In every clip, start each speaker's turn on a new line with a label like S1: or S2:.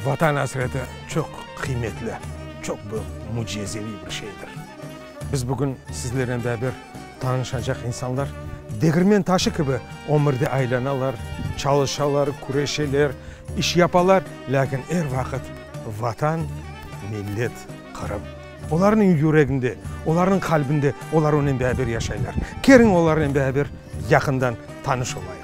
S1: Vatan asreti çoq qıymetli, çoq bir mücizeviy bir şeydir. Biz bugün sizlernen beraber tanışacaq insanlar degirmen taşı kibi ömürde aylanalar, çalışalar, küreşeler, iş yapalar, lâkin er vaqıt Vatan, millet, Qırım olarnıñ yüreginde, olarnıñ qalbinde, olar onen beraber yaşaylar. Keliñ olarnen beraber yaqından tanış olayıq.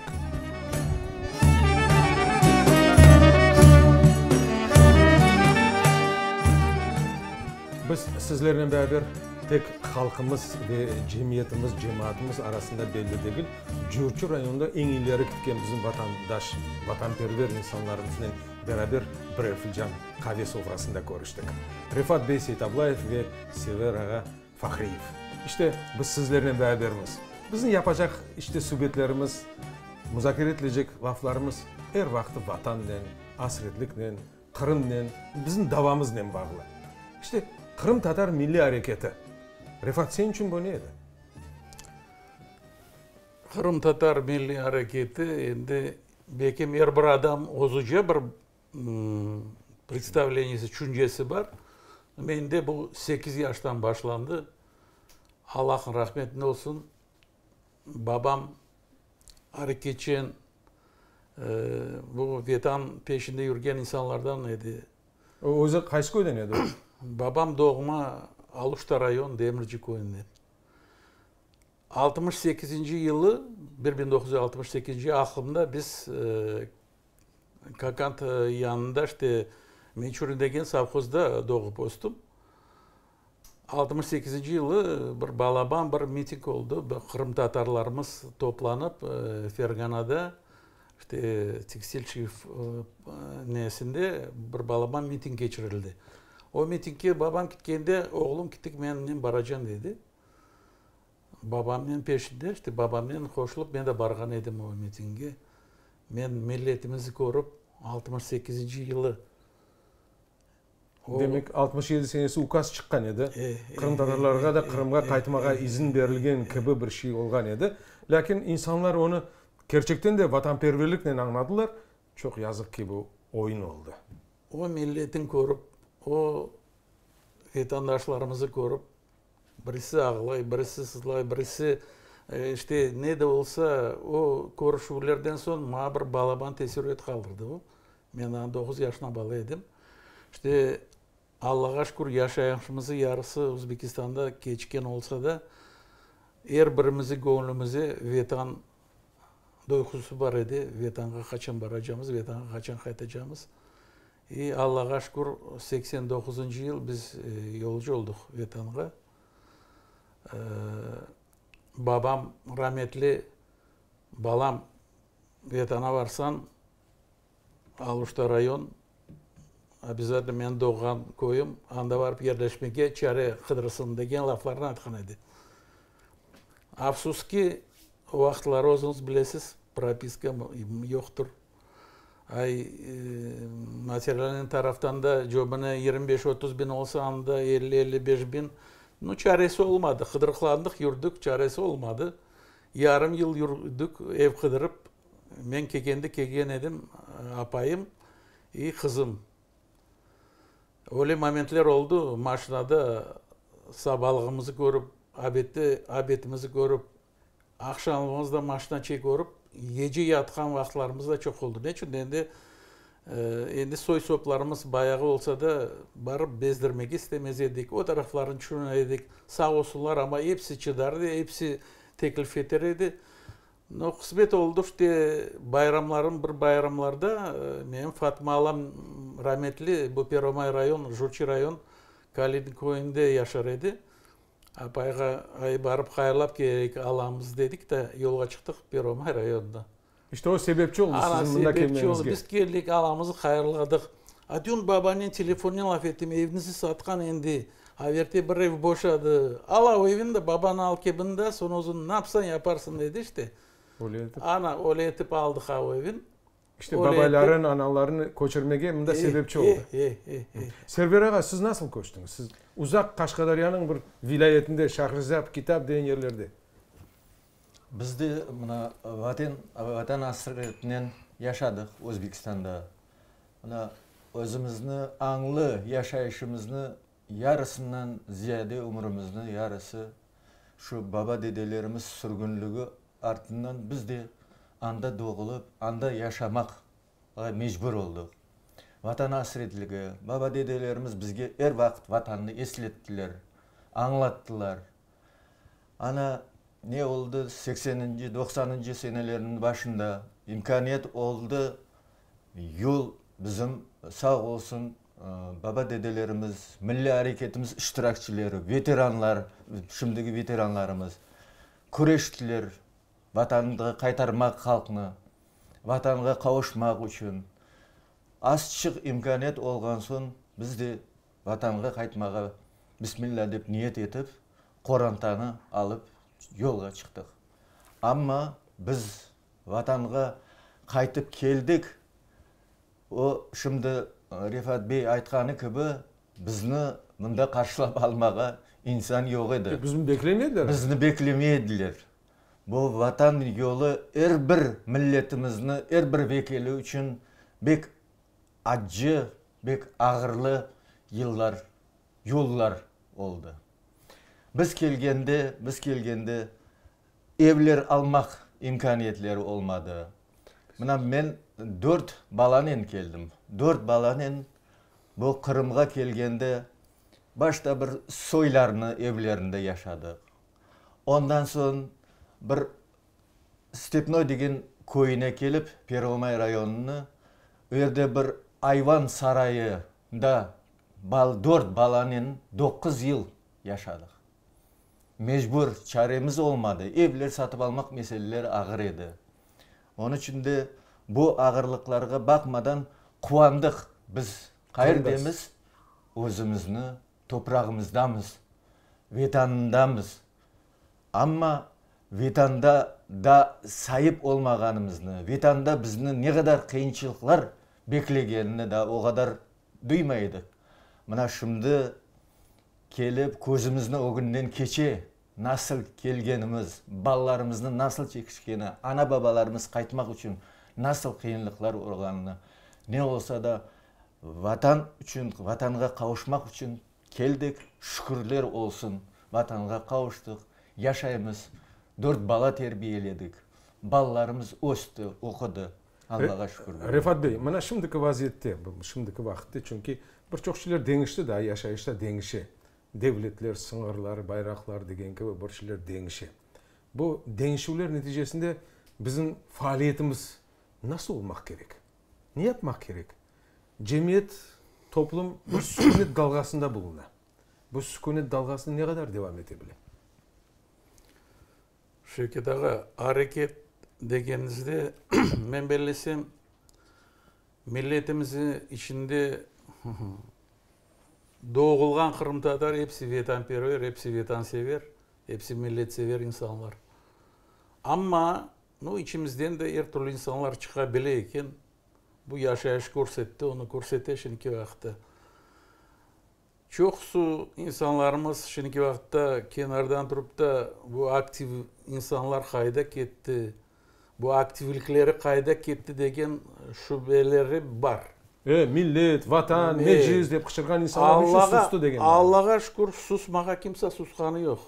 S1: Biz sizlernen beraber tek halqımız ve cemiyetimiz, cemaatımız arasında belli degil, Curçı rayonında eñ ileri ketken bizim vatandaş, vatanperver insanlarımıznen beraber birer filcan qave sofrasında körüştik. Refat bey Seytablayev ve Sever ağa Fahriyev. İşte, biz sizlernen berabermiz. Bizim yapacaq işte subetlerimiz, muzakere etilecek laflarımız er vaqtı Vatannen, asretliknen, Qırımnen, bizim davamıznen bağlı. İşte, qırımtatar milliy areketi. Refat, sen içün bu ne edi?
S2: Qırımtatar milliy areketi endi belkim er bir adam özüce bir predstavleniyesi, tüşüncesi bar. Mende bu sekiz yaştan başlandı. Allahnıñ rahmetine olsun, babam areketçen, bu Vetan peşinde yürgen insanlardan edi.
S1: O özü qaysı köyden edi?
S2: Babam doğma Aluşta rayon Demirci köyünden. 68-nci yılı, 1968-nci aqlımda biz Kakant yanında işte Miçurin degen sovhozda doğıp östüm. 68-nci yılı bir balaban bir miting oldı, bir qırımtatarlarımız toplanıp Ferganada işte tekstilşçi nesinde bir balaban miting keçirildi. O mitingge babam ketkende, oğlum kettik mennen baracan dedi. Babamnen peşinde, işte babamnen qoşulıp men de barğan edim o mitingge. Men milletimizi körip, 68-nci yılı
S1: o. Demek, 67 senesi ukaz çıqqan edi, qırımtatarlarğa da Qırımğa qaytmağa izin berilgen kibi bir şey olğan edi. Lâkin insanlar onı kerçekten de vatanperverliknen añladılar. Çoq yazıq ki, bu oyun oldı.
S2: O milletin körip, o vetandaşlarımızı körip, Birisi ağlay, birisi sızlay, birisi, işte, ne de olsa, o körüşüvlerden soñ maña bir balaban teessürat qaldırdı o. Men daa doquz yaşına bala edim. İşte, Allağa şükür, yaşayışımızı yarısı Özbekistanda keçken olsa da, er birimizi göñlümize Vetan duyğusı bar edi, Vetanğa qaçan baracamız, Vetanğa qaçan qaytacamız. İ Allağa şükür, 89-ncı yıl biz yolcu olduq Vetanğa. Babam rametli, Balam, Vetana varsañ, Aluşta rayon, obязательно menim doğğan köyüm, anda barıp yerleşmege çare qıdırsıñ, degen laflarnı aytqan edi. Afsus ki, o vaqıtları özüñiz bilesiz, propiska yoqtır. Ay, materialnıy taraftan da cöbüne 25-30 bin olsa, anda 50-55 bin. Nu, çaresi olmadı. Qıdırıqlandıq, yürdik, çaresi olmadı. Yarım yıl yürdik ev qıdırıp. Men kelgende kelgen edim apayım i qızım. Öyle momentler oldı, maşinada sabalığımızı körip, obedte obedimizi körip, Aqşamımız da maşina çekorıp, gece yatqan vaqıtlarımız da çoq oldı. Ne içün endi, endi soy-soplarımız bayağı olsa da, barıp bezdirmege istemez edik. O taraflarını tüşüner edik. Sağ olsunlar, amma episi çıdar edi, episi teklif eter edi. No, qısmet oldı, işte, bayramların bir bayramlarda menim Fatma alam rametli bu Pervomay rayon, Jurçi rayon, Kalinin köyünde yaşar edi. Apayğa, ay, barıp hayırlap keleyik alamız dedik de, yolğa çıqtıq Pervomay rayonına.
S1: İşte o sebepçi oldı siziñ mında kelmeñizge.
S2: Sebepçi oldı. Biz keldik, alamızı hayırladıq. A dün babanen telefonnen laf ettim, evnizi satqan endi, averte bir ev boşadı. Al o evni de, babanı al kebin de, soñ özüñ ne yapsañ yaparsıñ dedi işte.
S1: Öyle etip.
S2: Ana, öyle etip aldıq o evin.
S1: İşte babayların, anaların köçürmege mında sebepçi oldı. Server ağa, siz nasıl köçtüñiz? Siz uzaq Qaşqadaryanıñ bir vilâyetinde, Şahrizâb, Kitap degen yerlerde.
S3: Biz de mına Vatan, Vatan asretinen yaşadıq Özbekistanda. Mına. Özümizni añlı yaşayışımıznı yarısından ziyade ömrümizni yarısı şu baba-dedelerimiz sürgünligi artından biz de anda doğulıp, anda yaşamaqğa mecbur oldıq. Vatan asretligi, baba-dedelerimiz bizge er vaqıt Vatannı eslettiler, añlattılar. Ana, ne oldı, sekseninci, doqsanıncı senelerniñ başında imkâniyet oldı, yol bizim, sağ olsun, baba-dedelerimiz, milliy areketimiz iştirakçileri, veteranlar, şimdiki veteranlarımız küreştiler Vatanğa qaytarmaq halqnı, Vatanğa qavuşmaq içün. Azçıq imkâniyet olğan soñ biz de Vatanğa qaytmağa bismillâ dep niyet etip, qorantanı alıp yolğa çıqtıq. Amma biz Vatanğa qaytıp keldik, o, şimdi Refat bey aytqanı kibi, bizni mında qarşılap almağa insan yoq edi.
S1: Bizni beklemediler?
S3: Bizni beklemediler. Bu Vatan yolu er bir milletimizni, er bir vekili içün bek accı, bek ağırlı yıllar, yollar oldı. Biz kelgende, biz kelgende evler almaq imkâniyetleri olmadı. Mına men dört balanen keldim. Dört balanen bu Qırımğa kelgende başta bir soylarnı evlerinde yaşadıq. Ondan soñ bir Stepnoy degen köyüne kelip, Pervomay rayonını, o yerde bir ayvan sarayında dört balanen doquz yıl yaşadıq. Mecbur, çaremiz olmadı, evler satıp almaq meseleleri ağır edi. Onıñ içün de bu ağırlıqlarğa baqmadan quvandıq, biz qayerdemiz? Özümizni toprağımızdamız, Vetanındamız. Amma Vetanda da saip olmağanımıznı, Vetanda bizni ne qadar qıyınçılıqlar beklegenini da o qadar duymay edik. Mına şimdi kelip közümizni ögünden keçe, nasıl kelgenimiz, balalarımıznı nasıl çekişkeni, ana-babalarımız qaytmaq içün nasıl qıyınlıqlar olğanını, ne olsa da Vatan içün, Vatanğa qavuşmaq içün Keldik, şükürler olsun, Vatanğa qavuştıq, yaşaymız, dört bala terbiyeledik, balalarımız östi, oqudı, Allağa şükür.
S1: Refat bey, mına şimdiki vaziyette, şimdiki vaqıtta, çünki bir çoq şeyler deñişti daa, yaşayış da deñişe, devletler, sıñırlar, bayraqlar degen kibi bir şeyler deñişe. Bu deñişüvler neticesinde bizim faaliyetimiz nasıl olmaq kerek? Ne yapmaq kerek? Cemiyet, toplum bir sükünet dalğasında buluna. Bu sükünet dalğası ne qadar devam ete bile?
S2: Şevket ağa, areket degenizde, men bellesem, milletimiz içinde doğulğan qırımtatar episi vetanperver, episi vetansever, episi milletsever insanlar. Amma, nu, içimizden de er türlü insanlar çıqa bile eken. Bu yaşayış körsetti, onı körsete şimdiki vaqıtta. Çoqusı insanlarımız şimdiki vaqıtta kenardan turıp da, bu aktiv insanlar qayda ketti, bu aktivlikleri qayda ketti degen şübeleri bar.
S1: E, millet, vatan, meclis dep qıçırğan insanlar ne içün sustı degen.
S2: Allağa şükür, susmağa kimse susqanı yoq,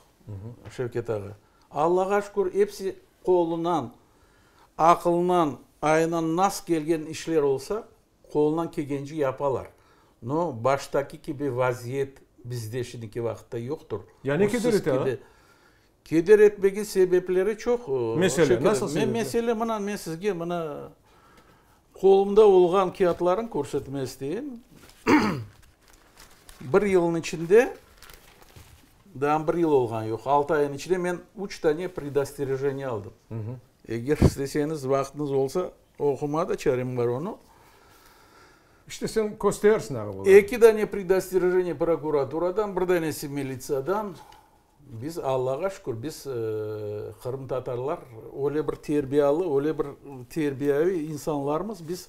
S2: Şevket ağa. Allağa şükür, episi qolunan Aqılınan, ayınan nas kelgen işler olsa, qolunan kelgence yapalar. No, baştaki kibi vaziyet bizde şimdiki vaqıtta yoqtur.
S1: Ya ne keder ete, ağa?
S2: Keder etmege sebepleri çoq.
S1: Mesele, nasıl sebepler?
S2: Mesele, mına, men sizge mına qolumda olğan kâğıtlarnı körsetme isteyim. Bir yılnıñ içinde Daa bir yıl olğan yoq, altı ayın içinde men üç tane predosterejeniye aldım. Eger isteseñiz, vaqtıñız olsa, oqumağa da çarem bar onı.
S1: İşte sen kösterersiñ ağa olarnı.
S2: Eki dane predosterejeniye prokuraturadan, bir danesi militsiyadan. Biz, Allağa şükür, biz, qırımtatarlar, öyle bir terbiyalı, öyle bir terbiyaviy insanlarmız, biz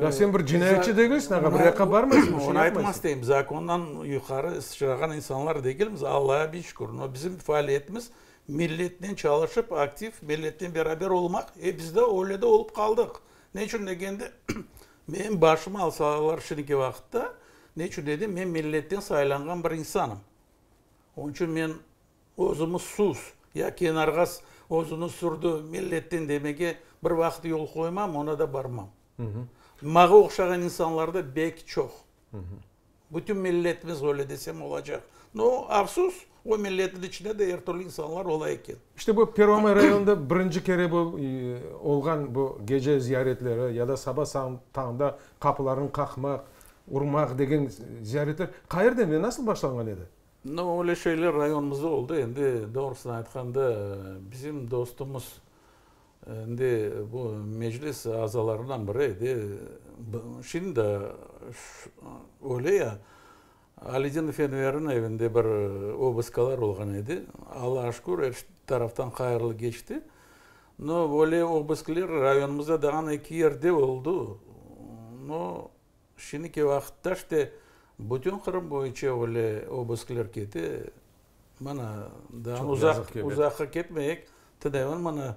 S1: Ya sen bir cinayetçi degilsiñ, ağa, bir yaqqa barmaysıñ, bir şey
S2: Onı aytmaq isteyim, zakondan yuqarı sıçrağan insanlar degilmiz, Allağa bin şükür. No, bizim faaliyetimiz milletnen çalışıp, aktiv, milletnen beraber olmaq, e, biz de öyle de olıp qaldıq. Ne içün degende, Menim başımı alsalar şimdiki vaqıtta, ne içün dedim, men milletten saylanğan bir insanım. Onıñ içün men özümi sus, ya kenarğa özüni sürdü milletten demege bir vaqıt yol qoymam, ona da barmam. Maña oqşağan insanlar da bek çoq. Bütün milletimiz öyle desem olacaq. No, afsus, o milletniñ içinde de er türlü insanlar ola eken.
S1: İşte bu Pervomay rayonında birinci kere bu olğan bu gece ziyaretleri ya da saba tañda qapılarını qaqmaq, urmaq degen ziyaretler qayerden ve nasıl başlanğan edi?
S2: No, öyle şeyler rayonımızda oldı. Endi doğrusını aytqanda, bizim dostumız Endi bu meclis azalarından biri edi. Şimdi de öyle ya, Alidinov Enverniñ evinde bir obıskalar olğan edi. Allağa şükür, er taraftan hayırlı keçti. No, öyle obıskler rayonımızda daa eki yerde oldı. No, şimdiki vaqıtta işte bütün Qırım boyunca öyle obıskler kete. Mana, daa uzaq, uzaqqa ketmeyik, tünevin mana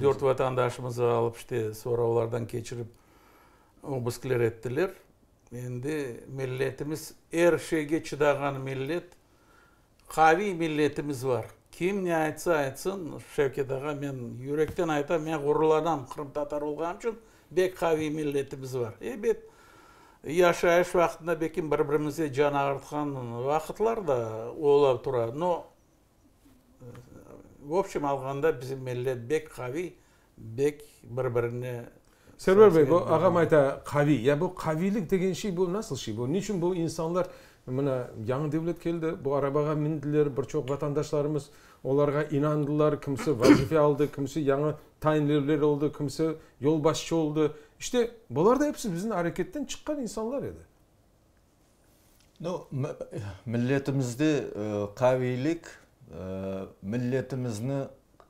S2: dört vatandaşımızı alıp, işte, soravlardan keçirip, obıskler ettiler. Endi milletimiz er şeyge çıdağan millet, qaviy milletimiz bar. Kim ne aytsa aytsın, Şevket ağa, men yürekten aytam, men ğururlanam qırımtatar olğanım içün, bek qaviy milletimiz bar. Ebet, Yaşayış vaqtında belki bir-birimize can ağırtqan vaqıtlar da ola tura, no, v obşem alğanda bizim millet bek qaviy, bek bir-birine.
S1: Server bey, bu ağam ayta qaviy, ya bu qaviylik degen şey bu nasıl şey bu? Niçün bu insanlar mına yañı devlet keldi, bu arabağa mindiler, bir çoq vatandaşlarımız olarğa inandılar, kimisi vazife aldı, kimisi yañı tayinlevler oldı, kimisi yolbaşçı oldı. İşte, bular da episi bizim areketten çıqqan insanlar edi.
S3: No, milletimizde qaviylik, milletimizni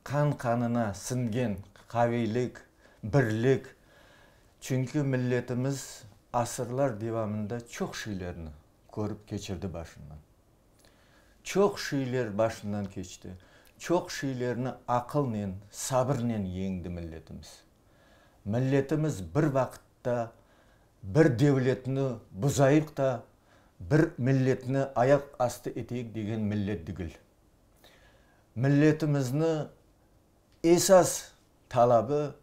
S3: qan-qanına siñgen qaviylik, birlik. Çünki milletimiz asırlar devamında çoq şeylerni körip keçirdi başından. Çoq şeyler başından keçti, çoq şeylerni aqılnen, sabırnen yeñdi milletimiz. Milletimiz bir vaqıtta bir devletni buzayıq da, bir milletni ayaq astı eteyik degen millet degil. Milletimizni esas talabı,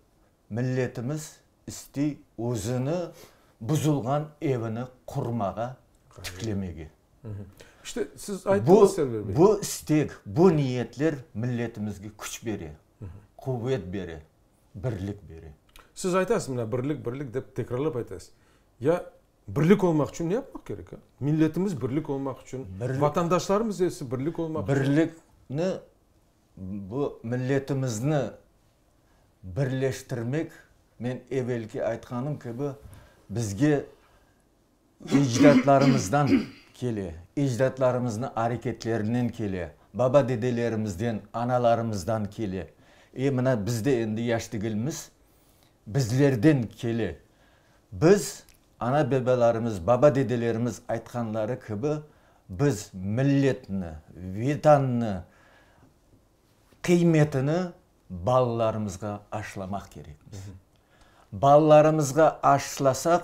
S3: milletimiz istey özüni buzulğan evini qurmağa, tiklemege.
S1: İşte, siz ayttıñız, Server bey.
S3: Bu istek, bu niyetler milletimizge küç bere, quvet bere, birlik bere.
S1: Siz aytasız, mına, birlik, birlik dep tekrarlap aytasız. Ya birlik olmaq içün ne yapmaq kerek, a? Milletimiz birlik olmaq içün, vatandaşlarımız episi birlik olmaq
S3: içün. Birlikni, bu milletimizni birleştirmek, men evelki aytqanım kibi, bizge Ecdatlarımızdan kele, ecdatlarımıznıñ areketlerinden kele, baba-dedelerimizden, analarımızdan kele. E, mına biz de endi yaş degilmiz, bizlerden kele. Biz, ana-babalarımız, baba-dedelerimiz aytqanları kibi, biz milletni, Vetannı qıymetini balalarımızğa aşlamaq kerekmiz. Balalarımızğa aşlasaq,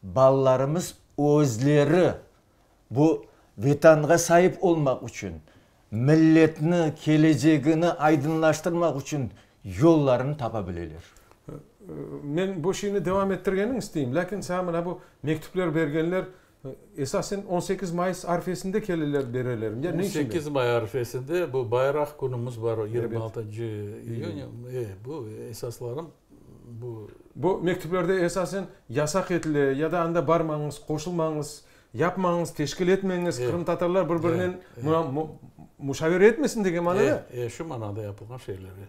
S3: balalarımız özleri bu Vetanğa saip olmaq içün, milletni, kelecegini aydınlaştırmaq içün yollarını tapa bileler.
S1: Men bu şeyni devam ettirgeniñ isteyim, lâkin saña mına bu mektüpler bergenler Esasen 18 mayıs arfesinde keleler, bereler.
S2: Ya ne içün? 18 may arfesinde bu bayraq künümiz bar, 26 iyün. E, bu esaslarım bu.
S1: Bu mektüplerde esasen yasaq etile, ya da anda barmañız, qoşulmañız, yapmañız, teşkil etmeñiz, qırımtatarlar bir-birinen muşavere etmesin degen manada.
S2: E, e, şu manada yapılğan şeyler, e.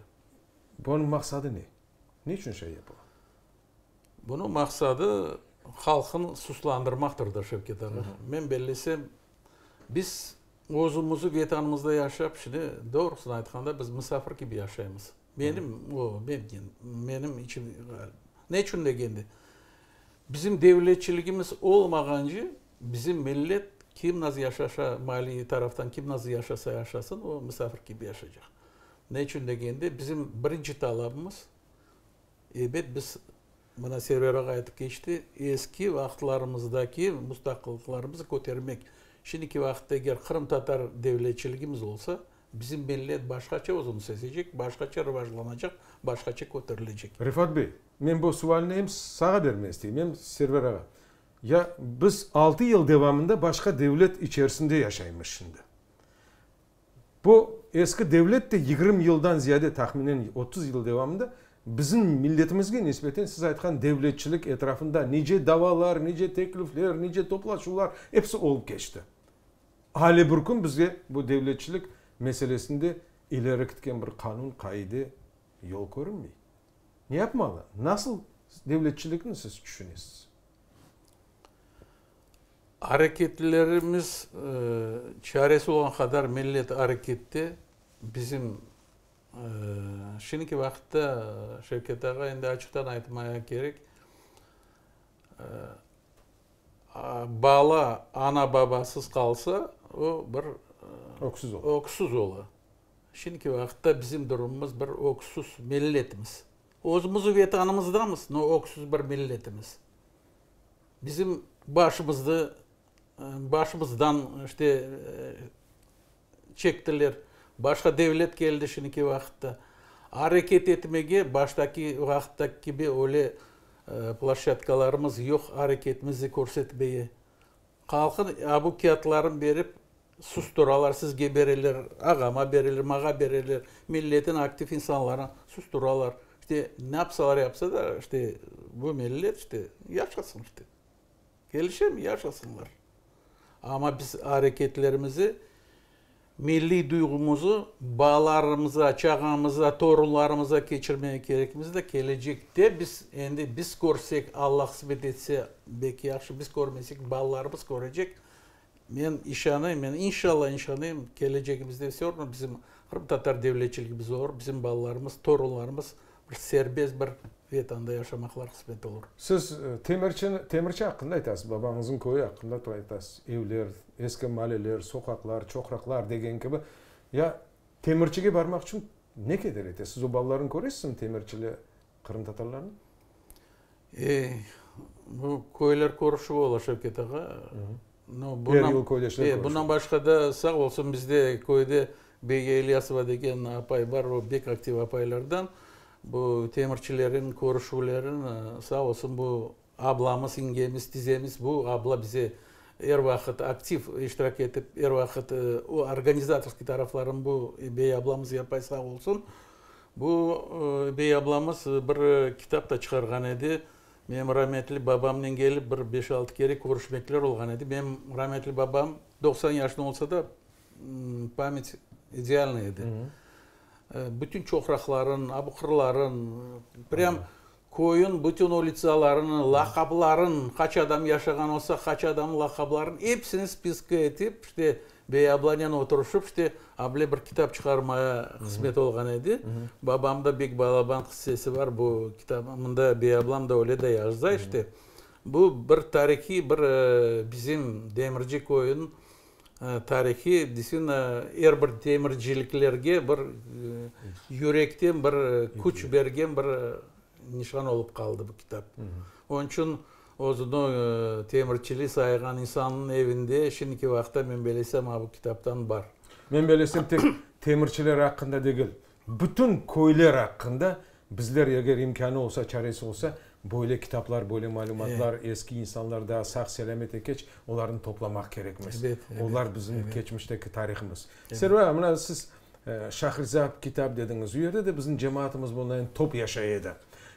S1: Bunıñ maqsadı ne? Ne içün şey yapıla?
S2: Bunıñ maqsadı halqnı suslandırmaqtır da, Şevket ağa. Men bellesem, biz özümizi Vetanımızda yaşap, şimdi doğrusını aytqanda, biz musafir kibi yaşaymız. Menim, o, menim içim, ne içün degende, bizim devletçiligimiz olmağance, bizim millet kim nasıl yaşaşa, maliy taraftan kim nasıl yaşasa yaşasın, o musafir kibi yaşaycaq. Ne içün degende, bizim birinci talabımız, Ebet, biz. Mına Server ağa aytıp keçti, eski vaqıtlarımızdaki mustaqillıqlarımızı kötermek. Şimdiki vaqıtta eger qırımtatar devletçiligimiz olsa, bizim millet başqaça özüni sezecek, başqaça rivajlanacaq, başqaça köterilecek.
S1: Refat bey, men bu sualni em sağa bermege isteyim, em Server ağa. Ya biz altı yıl devamında başqa devlet içerisinde yaşaymız şimdi. Bu eski devlet de 20 yıldan ziyade, tahminen 30 yıl devamında bizim milletimizge nisbeten siz aytqan devletçilik etrafında nice davalar, nice teklifler, nice toplaşuvlar episi olıp keçti. Ale bir kün bizge bu devletçilik meselesinde ileri ketken bir qanun, qaide, yol körünmey. Ne yapmalı? Nasıl devletçilikni siz tüşünesiz?
S2: Areketlerimiz çaresi olğan qadar millet arekette bizim şimdiki vaqıtta Şevket ağa endi açıqtan aytmaya kerek bala ana-babasız qalsa o bir
S1: öksüz ola.
S2: Öksüz ola. Şimdiki vaqıtta bizim durumımız bir öksüz milletimiz. Özümiz Vetanımızdamız, no öksüz bir milletimiz. Bizim başımızdı, başımızdan işte çektiler. Başqa devlet keldi şimdiki vaqıtta. Areket etmege baştaki vaqıttaki kibi öyle ploşçadkalarımız yoq areketimizni körsetmeye. Halqın abu kâğıtların berip susturalar, sizge bereler, ağama bereler, mağa bereler, milletin aktiv insanlarını susturalar. İşte, ne yapsalar yapsa da, işte, bu millet, işte, yaşasın, işte. Kelişemi, yaşasınlar. Amma biz areketlerimizi, milliy duyğumızı balalarımıza, çağamıza, torunlarımıza keçirmege kerekmiz de, kelecekte biz, endi biz körsek, Alla qısmet etse, bek yahşı, biz körmesek, balalarımız körecek. Men işanayım, men inşalla işanayım, kelecegimizde vse ravno bizim qırımtatar devletçiligimiz olur, bizim balalarımız, torunlarımız bir serbest bir Vetanda yaşamaqlar qısmet olur.
S1: Siz Temirçini, Temirçi aqqında aytasız, babañıznıñ köyü aqqında aytasız, evler, eski maleler, soqaqlar, çoqraqlar degen kibi. Ya Temirçige barmaq içün ne keder ete? Siz o balalarnı köresizmi, Temirçili qırımtatarlarnı?
S2: Ey, bu köyler körüşüvi ola, Şevket ağa. No,
S1: Er yıl köydeşler körüşüvi.
S2: Bundan başqa da, sağ olsun, bizde köyde Beyge İlyasova degen apay bar, o bek aktiv apaylardan. Bu temirçilerin körüşüvlerin, sağ olsun, bu ablamız, yengemiz, tizemiz, bu abla bize er vaqıt aktiv iştirak etip, er vaqıt o organizatorskiy tarafların bu Bey ablamız yapay, sağ olsun. Bu Bey ablamız bir kitap da çıqarğan edi. Menim rametli babamnen kelip bir beş-altı kere körüşmekler olğan edi. Menim rametli babam 90 yaşında olsa da, pamять idealnıy edi. Bütün çoqraqların, abuqırların, prям köyün bütün ulitsalarını, laqapların, qaç adam yaşağan olsa, qaç adamnıñ laqapların episini spiska etip, işte, Bey ablanen oturışıp, işte, able bir kitap çıqarmaya qısmet olğan edi. Babamda bek balaban qissesi bar bu kitap, mında Bey ablam da öyle de yazdı, işte. Bu bir tarihiy bir bizim Demirci köyüniñ tarihi, действительно, er bir demirciliklerge bir yürekten bir küç bergen bir nişan olıp qaldı bu kitap. Onıñ içün özüni temirçili sayğan insannıñ evinde şimdiki vaqıtta men belesem a bu kitaptan bar.
S1: Men belesem tek temirçiler aqqında degil, bütün köyler aqqında bizler eger imkânı olsa, çaresi olsa, böyle kitaplar, böyle malümatlar, eski insanlar daa sağ-selâmet ekeç, olarnı toplamaq kerekmiz. Olar bizim keçmişteki tarihimiz. Server ağa, mına siz Şahrizâb kitap dediñiz, u yerde de bizim cemaatımız bundan top yaşay edi.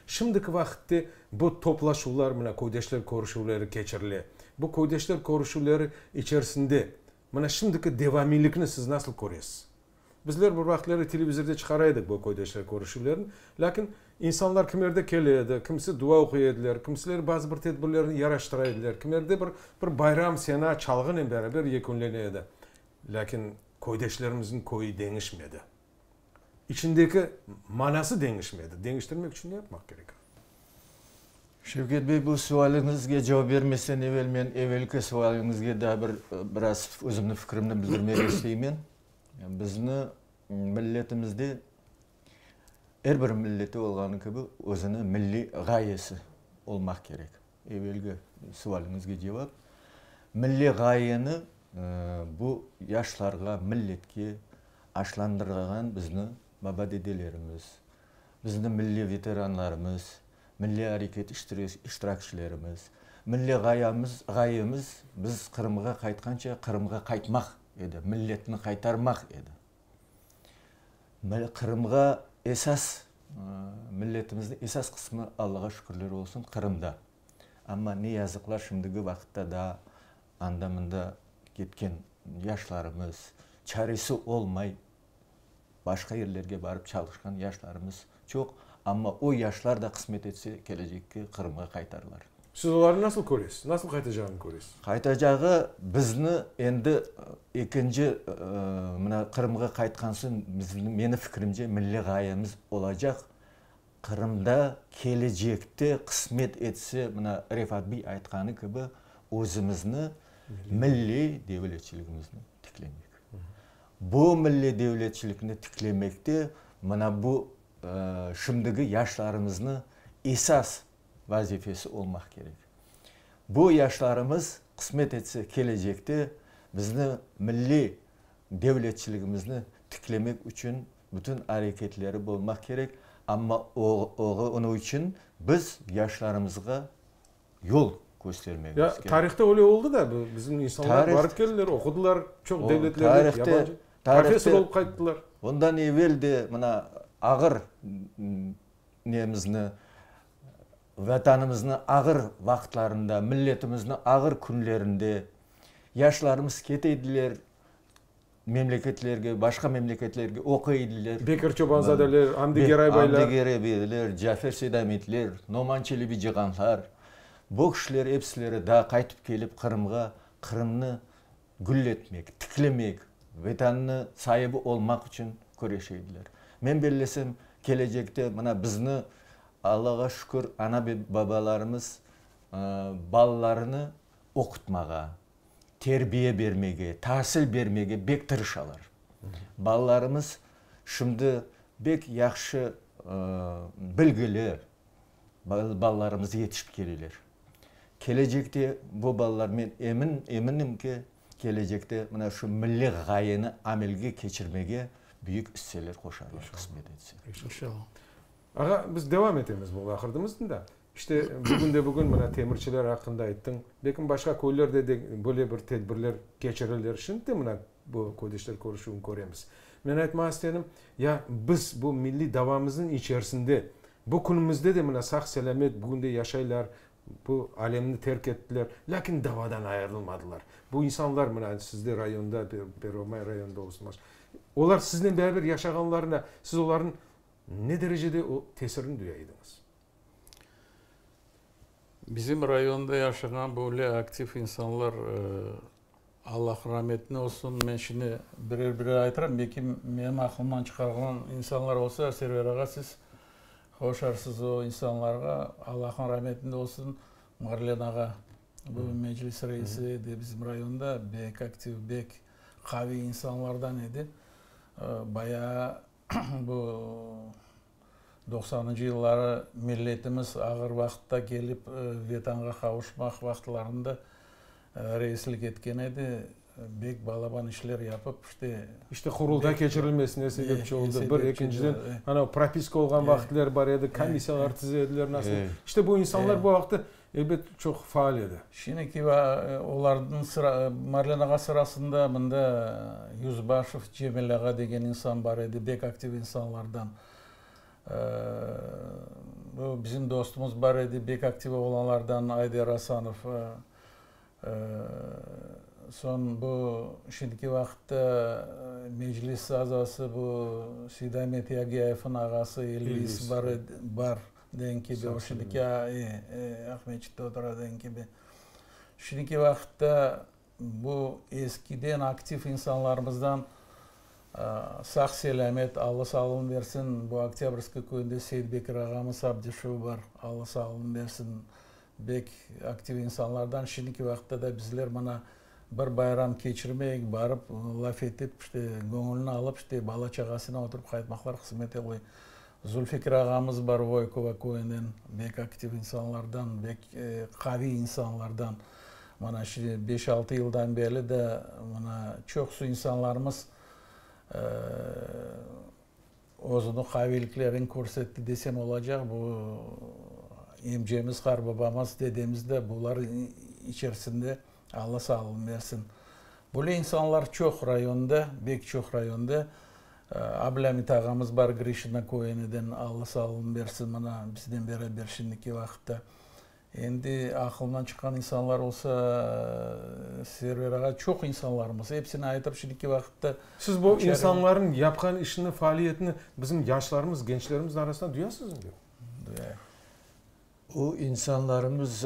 S1: Şimdiki vaqıtte bu toplaşuvlar, mına köydeşler körüşüvleri keçirile. Bu köydeşler körüşüvleri içerisinde mına şimdiki devamiylikni siz nasıl köresiz? Bizler bir vaqıtları televizorda çıqara edik bu köydeşler körüşüvlerini, lâkin insanlar kimerde kele edi, kimisi dua oquy ediler, kimisileri bazı bir tedbirlerni yaraştıra ediler, kimerde bir bir bayram sena çalğınen beraber yekünlene edi. Lâkin köydeşlerimizniñ köyü deñişmedi. İçindeki manası deñişmedi. Deñiştirmek içün ne yapmaq kerek?
S3: Şevket bey, bu sualiñizge cevap bermezden evel men evelki sualiñizge daa bir biraz özümniñ fikrimni bildirmege isteymen. Bizni milletimizde er bir milleti olğanı kibi özüniñ milliy ğayesi. olmaq kerek. Evelki sualiñizge cevap, milliy ğayeni bu yaşlarğa, milletke aşlandırğan bizni baba-dedelerimiz, bizni milliy veteranlarımız, milliy areket iştirakçilerimiz. Milliy ğayemiz, ğayemiz biz Qırımğa qaytqanca Qırımğa qaytmaq edi, milletni qaytarmaq edi. Qırımğa esas, milletimizniñ esas qısmı, Allağa şükürler olsun, Qırımda. Amma ne yazıqlar, şimdigi vaqıtta daa anda-mında ketken yaşlarımız, çaresi olmay başqa yerlerge barıp çalışqan yaşlarımız çoq. Amma o yaşlar da qısmet etse, kelecekke Qırımğa qaytarlar.
S1: Siz olarnı nasıl köresiz? Nasıl qaytacağını köresiz?
S3: Qaytacağı bizni endi ekinci, mına Qırımğa qaytqan soñ, bizni, meni fikrimce, milliy ğayemiz olacaq, Qırımda kelecekte qısmet etse, mına Refat bey aytqanı kibi, özümizni milliy devletçiligimizni tiklemek. Bu milliy devletçilikni tiklemekte mına bu şimdigi yaşlarımıznı esas vazifesi olmaq kerek. Bu yaşlarımız, qısmet etse, kelecekte bizni milliy devletçiligimizni tiklemek içün bütün areketleri bolmaq kerek, amma onıñ içün biz yaşlarımızğa yol köstermemiz kerek.
S1: Ya, tarihte öyle oldı da, bizim insanlar barıp keldiler, oqudılar çoq devletlerde, yabancı, professor olıp qayttılar.
S3: Ondan evel de mına ağır nemizni, Vatanımıznı ağır vaqıtlarında, milletimizni ağır künlerinde yaşlarımız kete ediler memleketlerge, başqa memleketlerge oquy ediler.
S1: Bekir Çobanzadeler, Amdi Geraybaylar.
S3: Amdi Geraybaylar, Cafer Seydametler, Noman Çelebicihanlar. Bu kişiler episileri daa qaytıp kelip Qırımğa, Qırımnı gülletmek, tiklemek, Vetannı saibi olmaq içün küreşe ediler. Men bellesem, kelecekte mına bizni, Allağa şükür, ana ve babalarımız balalarını oqutmağa, terbiye bermege, tasil bermege bek tırışalar. Balalarımız şimdi bek yahşı bilgili balalarımız yetişip keleler. Kelecekte bu balalar, men emin, eminim ki, kelecekte mına şu milliy ğayeni amelge keçirmege büyük isseler qoşarlar, qısmet etse.
S2: İnşallah.
S1: Ağa, biz devam etemiz bu laqırdımıznı da. İşte, bugün de bugün mına temirçiler aqqında ayttıñ. Belkim başqa köylerde de böyle bir tedbirler keçirilir. Şimdi de mına bu köydeşler körüşüvini köremiz. Men aytmağa istedim, ya biz bu milliy davamıznıñ içerisinde bu künümizde de mına sağ-selâmet bugün de yaşaylar, bu alemni terk ettiler, lâkin davadan ayırılmadılar. Bu insanlar mına sizde rayonda, Pervomay rayonında olsun, başqa, olar siznen beraber yaşağanlarına siz olarnıñ ne derecede o tesirini duya ediñiz?
S2: Bizim rayonda yaşağan böyle aktiv insanlar, Allah rametine olsun, men şimdi birer-birer aytırım, belki menim aqlımdan çıqarğan insanlar olsa, Server ağa, siz qoşarsız o insanlarğa, Allahnıñ rametinde olsun, Marlen ağa, bu meclis reisi edi bizim rayonda, bek aktiv, bek qaviy insanlardan edi, bayağı bu Doqsanıncı yılları milletimiz ağır vaqıtta kelip Vetanğa qavuşmaq vaqıtlarında reislik etken edi. Bek balaban işler yapıp, işte.
S1: İşte Qurultay keçirilmesine sebepçi oldı, bir, ekinciden, ana, propiska olğan vaqıtler bar edi, komissiyalar tize ediler, nasıl. İşte bu insanlar bu vaqıtta, elbet, çoq faal edi.
S2: Şimdiki olarnıñ sıra, Marlen ağa sırasında mında Yüzbaşev Cemil ağa degen insan bar edi, bek aktiv insanlardan. Bu bizim dostumız bar edi, bek aktiv oğlanlardan Ayder Asanov. Soñ bu şimdiki vaqıtta Meclis azası bu Seydamet Yagiyayevniñ ağası Elvis bar edi, bar. Degen kibi, o şimdiki Aqmescitte otura degen kibi. Şimdiki vaqıtta bu eskiden aktiv insanlarımızdan sağ-selâmet, Alla sağlığını bersin, bu Oktâbrskoye köyünde Seyitbekir ağamız Abdişev bar, Alla sağlığını bersin, bek aktiv insanlardan. Şimdiki vaqıtta da bizler mına bir bayram keçirmeyik, barıp laf etip, işte, göñülini alıp, işte, bala-çağasınen oturıp qaytmaqlar qısmet oluy. Zulfikir ağamız bar Voykova köyünden, bek aktiv insanlardan, bek qaviy insanlardan. Mana şimdi beş-altı yıldan berli de mına çoqusı insanlarımız özüniñ qaviyliklerini körsetti desem olacaq. Bu emcemiz, qarbabamız, dedemiz de bular içerisinde, Alla sağlığını bersin. Böyle insanlar çoq rayonda, bek çoq rayonda. Ablâmit ağamız bar Grişina köyüniden, Alla sağlığını bersin, mına biznen beraber şimdiki vaqıtta. Endi aqılımdan çıqqan insanlar olsa, Server ağa, çoq insanlarımız, episini aytıp şimdiki vaqıtta.
S1: Siz bu insanların yapqan işini, faaliyetini bizim yaşlarımız, gençlerimizniñ arasında duyasızmı?
S2: Duyayıq.
S3: O insanlarımız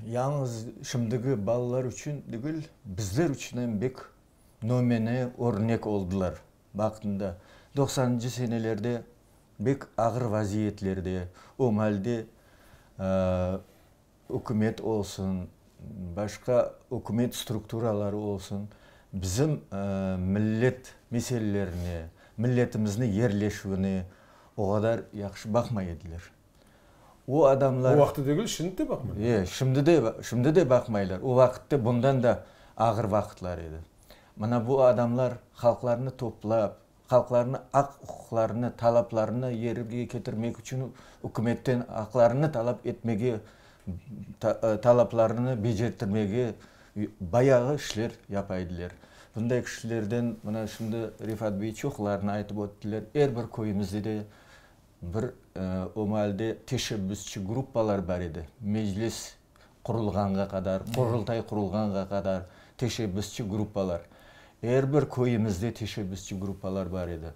S3: yalıñız şimdiki balalar içün degil, bizler içün em bek nümüne, örnek oldılar vaqtında. Doqsanıncı senelerde bek ağır vaziyetlerde, o maalde ükümet olsun, başqa ükümet strukturaları olsun, bizim millet meselelerine, milletimizni yerleşüvine o qadar yahşı baqmay ediler. O adamlar...
S1: O vaqıtta degil, şimdi de baqmaylar.
S3: E, şimdi de, şimdi de baqmaylar. O vaqıtta bundan da ağır vaqıtlar edi. Mına bu adamlar halqlarnı toplap, halqlarnıñ aq-uquqlarını, talaplarını yerge ketirmek içün ükümetten aqlarını talap etmege, talaplarını becerttirmege bayağı işler yapa ediler. Bunday kişilerden, mına şimdi Refat bey çoqlarını aytıp öttiler, er bir köyümizde de bir o maalde teşebbüsçi gruppalar bar edi, Meclis qurulğanğa qadar, Qurultay qurulğanğa qadar teşebbüsçi gruppalar. Er bir köyümizde teşebbüsçi gruppalar bar edi.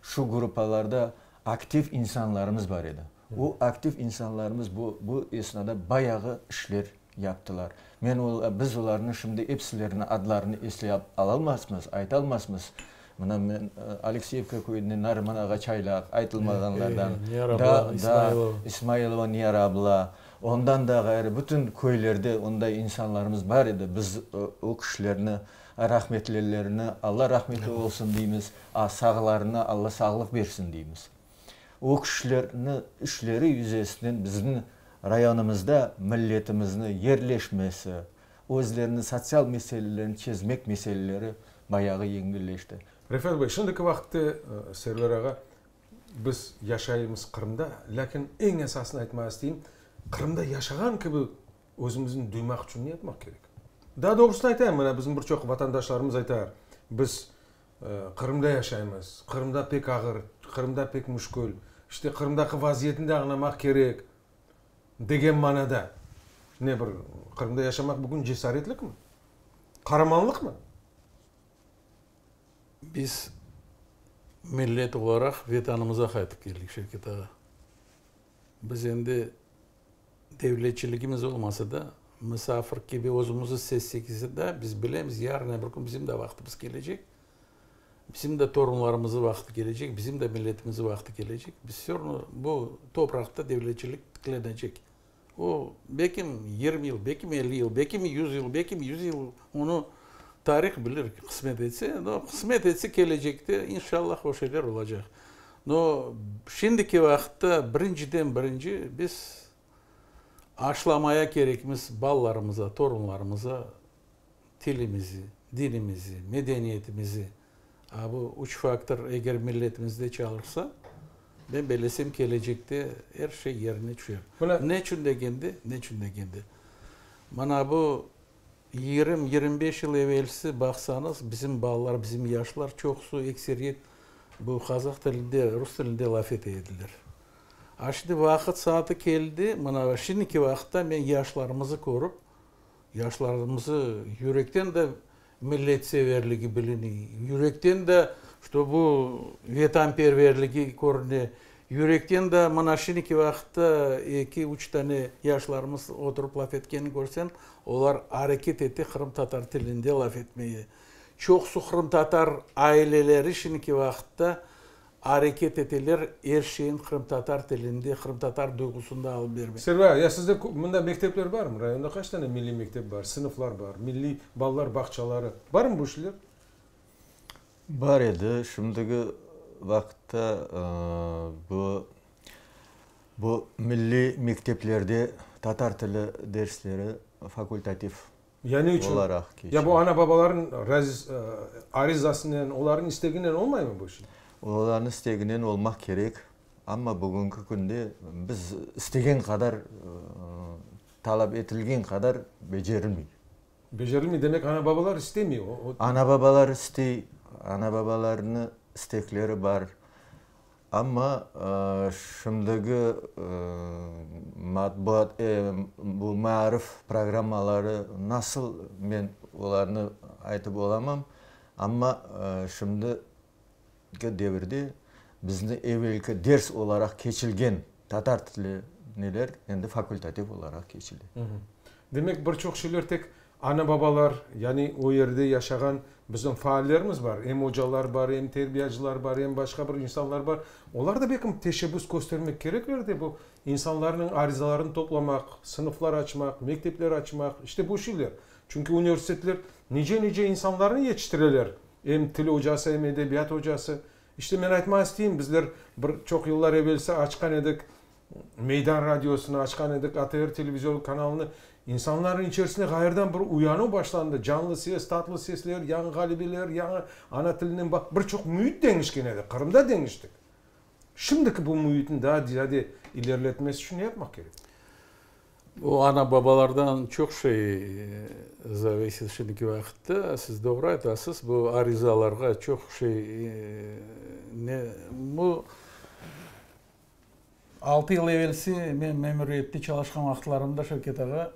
S3: Şu gruppalarda aktiv insanlarımız bar edi. O aktiv insanlarımız bu bu esnada bayağı işler yaptılar. Men o biz olarnı şimdi episileriniñ adlarını esley alalmazmız, aytalmazmız. Mına men Alekseyevka köyünden Nariman ağa Çaylaq, aytılmağanlardan,
S2: da, da
S3: İsmailova Niyara abla, ondan da ğayrı bütün köylerde onday insanlarımız bar edi. Biz o kişilerni, rahmetlilerni Alla rahmeti olsun deymiz, a sağlarına Alla sağlıq bersin deymiz. O kişilerni işleri yüzesinden bizni rayonımızda milletimizni yerleşmesi, özleriniñ sotsial meselelerini çezmek meseleleri bayağı yengilleşti.
S1: Refat bey, şimdiki vaqıtte, Server ağa, biz yaşaymız Qırımda, lâkin eñ esasını aytmağa isteyim, Qırımda yaşağan kibi özümizni duymaq içün ne yapmaq kerek? Daa doğrusını aytayım, mına bizim bir çoq vatandaşlarımız aytar, biz Qırımda yaşaymız, Qırımda pek ağır, Qırımda pek müşkül, işte Qırımdaki vaziyetni de añlamaq kerek degen manada. Ne bir Qırımda yaşamaq bugün cesaretlikmi? Qaramanlıqmı?
S2: Biz millet olaraq Vetanımıza qaytıp keldik, Şevket ağa. Biz endi devletçiligimiz olmasa da, misafir kibi özümizi sezsek de, biz bilemiz, yarın bir kün bizim de vaqtımız kelecek, bizim de torunlarımızın vaqtı kelecek, bizim de milletimizin vaqtı kelecek. Biz vse ravno bu topraqta devletçilik tiklenecek. O, belkim 20 yıl, belkim 50 yıl, belkim 100 yıl, belkim 100 yıl, onı tarih bilir, qısmet etse. No, qısmet etse kelecekte, inşallah, o şeyler olacaq. No, şimdiki vaqıtta birinciden birinci biz aşlamaya kerekmiz balalarımıza, torunlarımıza tilimizi, dinimizi, medeniyetimizi. A bu üç faktor eger milletimizde çalışsa, men bellesem kelecekte er şey yerine tüşer. Neçün degende, neçün degende, mana bu yigirmi, 25 yıl evelsi baqsañız, bizim balalar, bizim yaşlar çoqusı, ekseriyet bu qazaq tilinde, rus tilinde laf ete ediler. A şimdi vaqıt saatı keldi, mına şimdiki vaqıtta men yaşlarımızı körip, yaşlarımızı yürekten de milletseverligi biline, yürekten de, çto bu vetanperverligi körüne, yürekten de mına şimdiki vaqıtta eki, üç tane yaşlarımız oturıp laf etkenini körseñ, olar areket ete qırımtatar tilinde laf etmege. Çoqusı qırımtatar aileleri şimdiki vaqıtta areket eteler er şeyin qırımtatar tilinde, qırımtatar duyğusında alıp bermek.
S1: Server, ya sizde mında mektepler barmı? Rayonda qaç tane milliy mektep bar, sınıflar bar, milliy balalar bağçaları? Barmı bu işler?
S3: Bar edi. Şimdiki. vaqıtta bu bu milliy mekteplerde tatar tili dersleri fakultativ
S1: Ya ne içün?
S3: olaraq keçe.
S1: Ya bu ana-babalarnıñ arizasınen, olarnıñ isteginen olmaymı bu şey?
S3: Olarnıñ isteginen olmaq kerek. Amma bugünki künde biz istegen qadar, talap etilgen qadar becerilmey.
S1: Becerilmey, demek ana-babalar istemey.
S3: Ana-babalar istey, ana-babalarnıñ istekleri bar. Amma şimdigi matbuat, bu maarif programmaları nasıl, men olarnı aytıp olamam, amma şimdiki devirde bizni evelki ders olaraq keçilgen tatar tili neler endi fakultativ olaraq keçile.
S1: Demek, bir çoq şeyler tek Ana-babalar, yani o yerde yaşağan bizim faallerimiz bar, em ocalar bar, em terbiyacılar bar, em başqa bir insanlar bar, olar da belkim teşebbüs köstermek kerekler de bu insanlarnıñ arizalarını toplamaq, sınıflar açmaq, mektepler açmaq, işte bu şeyler. Çünki universitetler nice-nice insanlarnı yetiştireler, em til ocası, em edebiyat ocası. İşte men aytmağa isteyim, bizler bir çoq yıllar evelsi açqan edik Meydan radiosını açqan edik, ATR televizion kanalını. İnsanlarnıñ içerisinde ğayrıdan bir uyanuv başlandı, canlı ses, tatlı sesler, yañı ğalebeler, yañı ana tilinen baq, bir çoq müit deñişken edi, Qırımda deñiştik. Şimdiki bu müitni daa ziyade ileriletmesi içün ne yapmaq kerek?
S2: Bu ana-babalardan çoq şey zavisit şimdiki vaqıtta. Siz doğru aytasız, bu arizalarğa çoq şey ne bu. Altı yıl evelsi men memuriyette çalışqan vaqıtlarımda, Şevket ağa,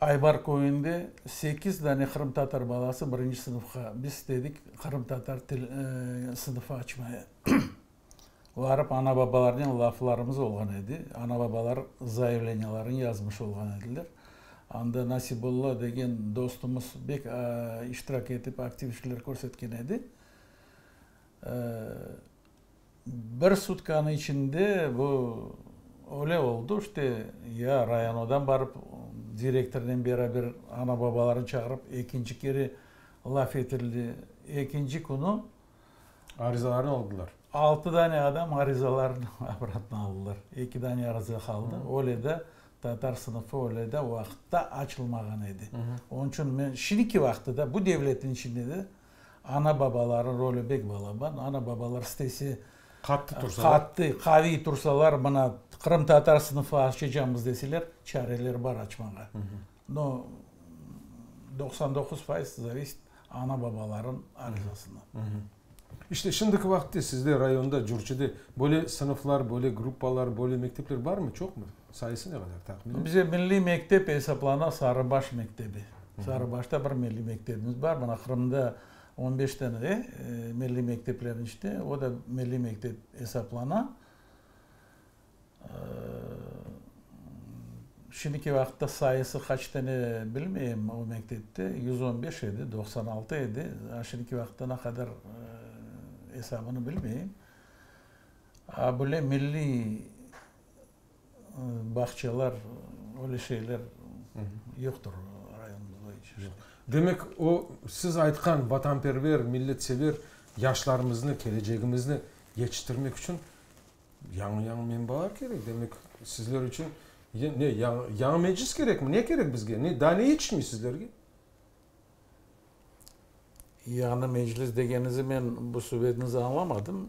S2: Aybar köyünde sekiz dane qırımtatar balası birinci sınıfqa, biz istedik qırımtatar til sınıfı açmaya. Varıp ana-babalarnen laflarımız olğan edi. Ana-babalar zayavleniyalarını yazmış olğan ediler. Anda Nasibulla degen dostumız bek iştirak etip, aktiv işler körsetken edi. Bir sutkanıñ içinde bu öyle oldı, işte, ya rayonodan barıp, direktornen beraber ana-babalarnı çağırıp, ekinci kere laf etildi. Ekinci künü
S1: Arizalarnı aldılar.
S2: Altı dane adam arizalarnı obratno aldılar. Eki dane ariza qaldı. Öyle de tatar sınıfı öyle de vaqıtta açılmağan edi. Onıñ içün men şimdiki vaqıtta da bu devletniñ içinde de Ana-babalarnıñ rolü bek balaban. Ana-babalar istese,
S1: Qattı tursalar.
S2: Qattı, qaviy tursalar, mına, qırımtatar sınıfı açacamız deseler, çareler bar açmağa. No, 99% zavisit ana-babalarnıñ arizasından.
S1: İşte, şimdiki vaqıtte sizde rayonda, Curçıda böyle sınıflar, böyle gruppalar, böyle mektepler barmı, çoqmı? Sayısı ne qadar tahminen?
S2: Bize milliy mektep esaplana Sarıbaş mektebi. Sarıbaşta bir milliy mektebimiz bar. Mına Qırımda on beş tane milliy mekteplerniñ içinde o da milliy mektep esaplana. Şimdiki vaqıtta sayısı qaç tane bilmeyim o mektepte, 115 edi, 96 edi, şimdiki vaqıtta ne qadar esabını bilmeyim. A böyle milliy Bağçalar, öyle şeyler yoqtır rayonımızda iç.
S1: Yoq. Demek, o, siz aytqan vatanperver, milletsever yaşlarımıznı, kelecegimizni yetiştirmek içün yañı-yañı menbalar kerek. Demek, sizler içün ne, yañı, yañı meclis kerekmi? Ne kerek bizge? Ne, daa ne yetişmey sizlerge?
S2: Yañı meclis degeniñizi men bu subetiñizni añlamadım.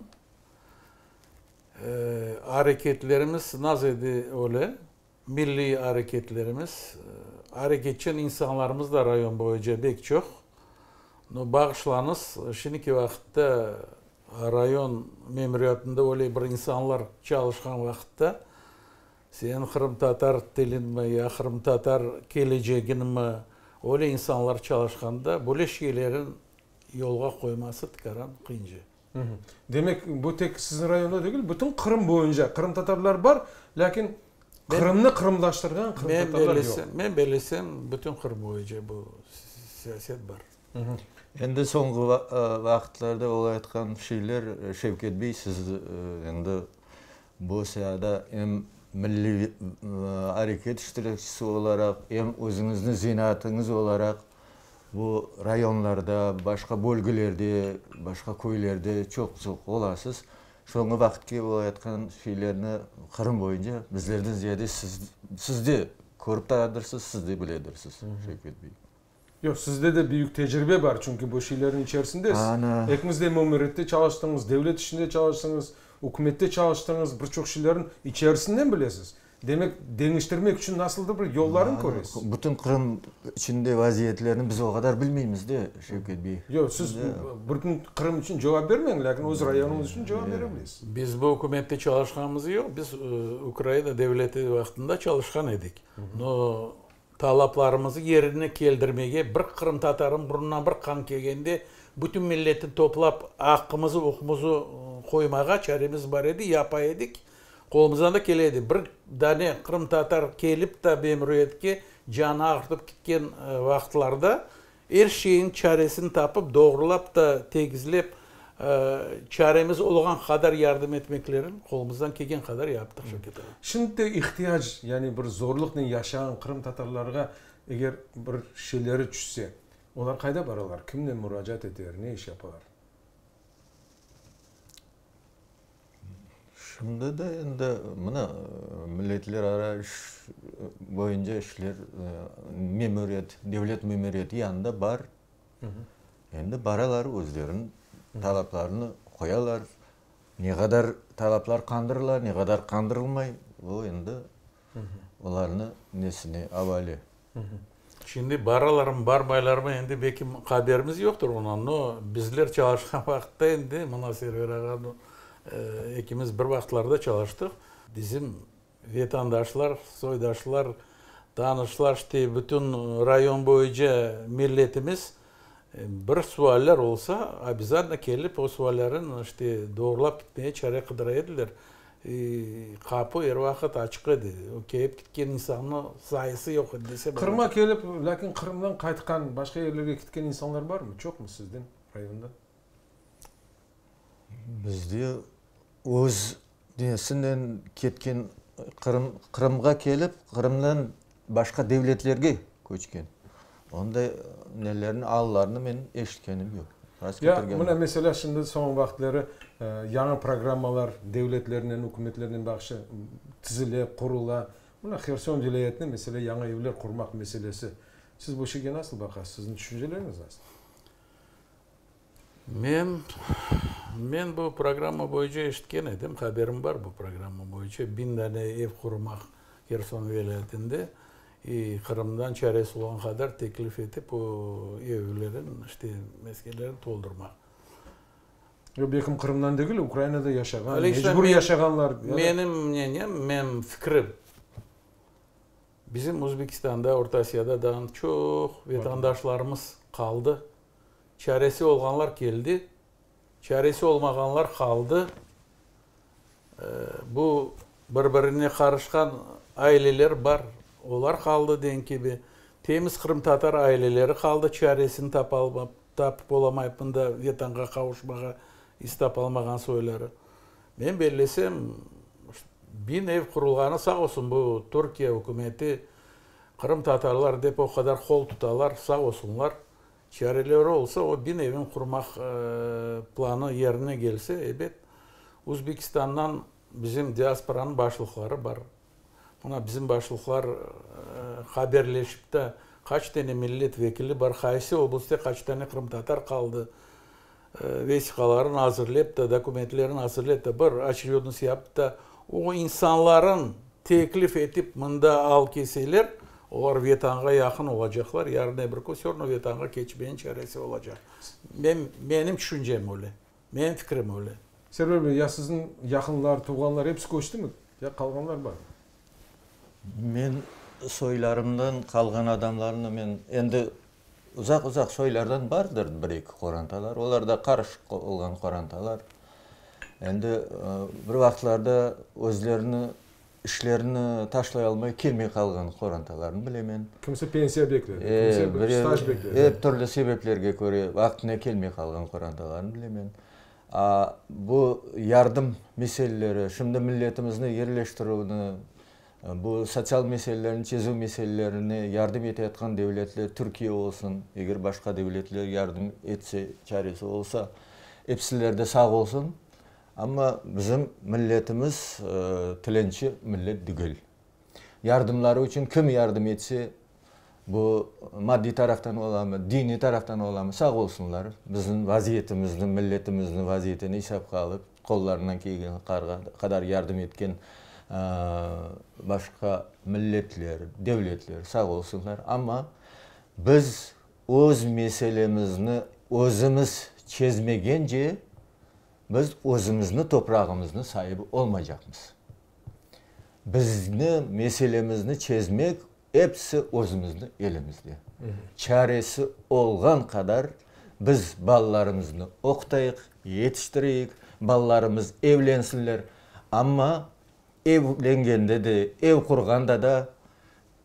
S2: Areketlerimiz naz edi öyle, milliy areketlerimiz. Areketçen insanlarımız da rayon boyunca bek çoq. No, bağışlañız, şimdiki vaqıtta rayon memuriyatında öyle bir insanlar çalışqan vaqıtta, sen qırımtatar tilinmi ya qırımtatar keleceginmi, öyle insanlar çalışqanda böyle şeylerniñ yolğa qoyması tikaran qıyınca.
S1: Demek, bu tek siziñ rayonda degil, bütün Qırım boyunca qırımtatarlar bar, lâkin Qırımnı qırımlaştırğan qırımtatarlar yoq.
S2: Men bellesem, bütün Qırım boyunca bu siyaset bar.
S3: Endi soñki vaqıtlarda olayatqan şeyler, Şevket bey, siz endi bu saada em milliy areket iştirakçisi olaraq, em özüñizni zenaatıñız olaraq. Bu rayonlarda, başqa bölgelerde, başqa köylerde çoq-çoq olasız. Soñki vaqıtki olayatqan şeylerni Qırım boyunca bizlerden ziyade siz, siz de körip taradırsız, siz de biledirsiz, Şevket bey.
S1: Yoq, sizde de büyük tecribe bar, çünki bu şeylerniñ içerisindesiz.
S3: Ana.
S1: Ekiñiz de memuriyette çalıştıñız, devlet işinde çalıştıñız, ükümette çalıştıñız, bir çoq şeylerniñ içerisinden bilesiz. Demek, deñiştirmek içün nasıldır bir yollarını köresiz.
S3: Bütün Qırım içinde vaziyetlerni biz o qadar bilmeymiz de, Şevket bey.
S1: Yoq, siz bütün Qırım içün cevap bermeñ, lâkin öz rayonıñız içün cevap bere bilesiz.
S2: Biz bu ükümette çalışqanımız yoq, biz Ukraina devleti vaqtında çalışqan edik. No, talaplarımızı yerine keldirmege, bir qırımtatarıñ burnuna bir qan kelgende, bütün milletni toplap, aqqımızı, uquqımızı qoymağa çaremiz bar edi, yapa edik. Qolumızdan da kele edi. Bir dane qırımtatar kelip ta memuriyetke canı ağırtıp kitken vaqıtlarda er şeyniñ çaresini tapıp, doğrulap ta, tegizlep, çaremiz olğan qadar yardım etmeklerin qolumızdan kelgen qadar yaptıq, Şevket ağa.
S1: Şimdi de ihtiyac, yani bir zorluqnen yaşağan qırımtatarlarğa eger bir şeyleri tüşse, olar qayda baralar, kimnen muracaat eter, ne iş yapalar?
S3: Şimdi de endi mına milletlerara iş boyunca işler memuriyet, devlet memuriyeti yanında bar. Endi baralar, özleriniñ talaplarını qoyalar. Ne qadar talaplar qandırıla, ne qadar qandırılmay, o endi olarnıñ nesine avale.
S2: Şimdi baralarmı, barmaylarmı, endi belki haberimiz yoqtır ondan, no, bizler çalışqan vaqıtta endi, mına Server ağa, ekimiz bir vaqıtlarda çalıştıq, bizim vetandaşlar, soydaşlar, tanışlar, işte, bütün rayon boyunca milletimiz bir sualler olsa, obязательno kelip o suallerin, işte, doğrulap gitmeye çare qıdıra ediler. Qapı er vaqıt açıq edi. O kelip kitken insannıñ sayısı yoq edi desem olacaq.
S1: Qırımğa kelip, lâkin Qırımdan qaytqan, başqa yerlerge kitken insanlar barmı, çoqmı sizden rayonda?
S3: Bizde öz nesinen ketken, Qırım, Qırımğa kelip, Qırımdan başqa devletlerge köçken, onday nelerni, allarnı men eşitkenim yoq.
S1: Ya, mına, meselâ, şimdi soñ vaqıtları yañı programmalar devletlernen, ükümetlernen bağışı tizile, qurula. Mına, Herson vilâyetinde, meselâ, yañı evler qurmaq meselesi. Siz bu şeyge nasıl baqasız? Siziñ tüşünceleriñiz nasıl?
S2: Men, men bu programma boyunca eşitken edim, haberim bar bu programma boyunca, biñ dane ev qurmaq Herson vilâyetinde. İ Qırımdan çaresi olğan qadar teklif etip, o evlerin, işte, meskenlerin toldurmaq.
S1: Yoq, belkim Qırımdan degil, Ukrainada yaşağan, mecbur yaşağanlar.
S2: Menim mneniyem, menim fikrim, bizim Özbekistanda, Orta Asiyada daa çoq vetandaşlarımız qaldı. Çaresi olğanlar keldi, çaresi olmağanlar qaldı. Bu bir-birine qarışqan aileler bar, olar qaldı degen kibi. Temiz qırımtatar aileleri qaldı, çaresini tapıp olamayıp mında Vetanğa qavuşmağa istap almağan soyları. Men bellesem, biñ ev qurulğanı sağ olsun bu Türkiye ükümeti, qırımtatarlar dep o qadar qol tutalar, sağ olsunlar. Çareleri olsa, o biñ evin qurmaq planı yerine kelse, ebet, Özbekistandan bizim diasporanıñ başlıqları bar. Mına bizim başlıqlar haberleşip de, qaç tane millet vekili bar, qaysı oblastte qaç tane qırımtatar qaldı, vesiqalarını azırlep de, dokumentlerini azırlep de, bir oçerednost yapıp da, o insanların teklif etip mında al kelseler, olar Vetanğa yaqın olacaqlar, yarın öbür kün vse ravno Vetanğa keçmeniñ çaresi olacaq. Men, menim tüşüncem öyle, menim fikrim öyle.
S1: Server bey, ya siziñ yaqınlar, tuvğanlar episi köçtimi, ya qalğanlar barmı?
S3: Men soylarımdan qalğan adamlarnı men endi uzaq-uzaq soylardan bardır bir-eki qorantalar, olar da qarışıq olğan qorantalar. Endi bir vaqıtlarda özlerini İşlerini taşlay almay kelmey qalğan qorantalarnı bilemen.
S1: Kimse pensiya bekledi, kimse bir staj bekledi.
S3: Er türlü sebeplerge köre vaqtında kelmey qalğan qorantalarnı bilemen. A, bu yardım meseleleri, şimdi milletimizni yerleştirüvni. Bu sotsial meselelerni çezüv meselelerine yardım eteyatqan devletler, Türkiye olsun, eger başqa devletler yardım etse, çaresi olsa, episileri de sağ olsun. Amma bizim milletimiz tilenci millet degil. Yardımları içün kim yardım etse, bu maddiy taraftan olamı, diniy taraftan olamı, sağ olsunlar. Bizim vaziyetimizni, milletimizniñ vaziyetini esapqa alıp, qollarından kelgeni qadar yardım etken başqa milletler, devletler sağ olsunlar. Amma biz öz meselemizni özümiz çezmegence, biz özümizniñ toprağımıznıñ saibi olmaycaqmız. Bizni meselemizni çezmek episi özümizniñ elimizde. Çaresi olğan qadar biz balalarımıznı oqutayıq, yetiştireyik, balalarımız evlensinler, amma evlengende de, ev qurğanda da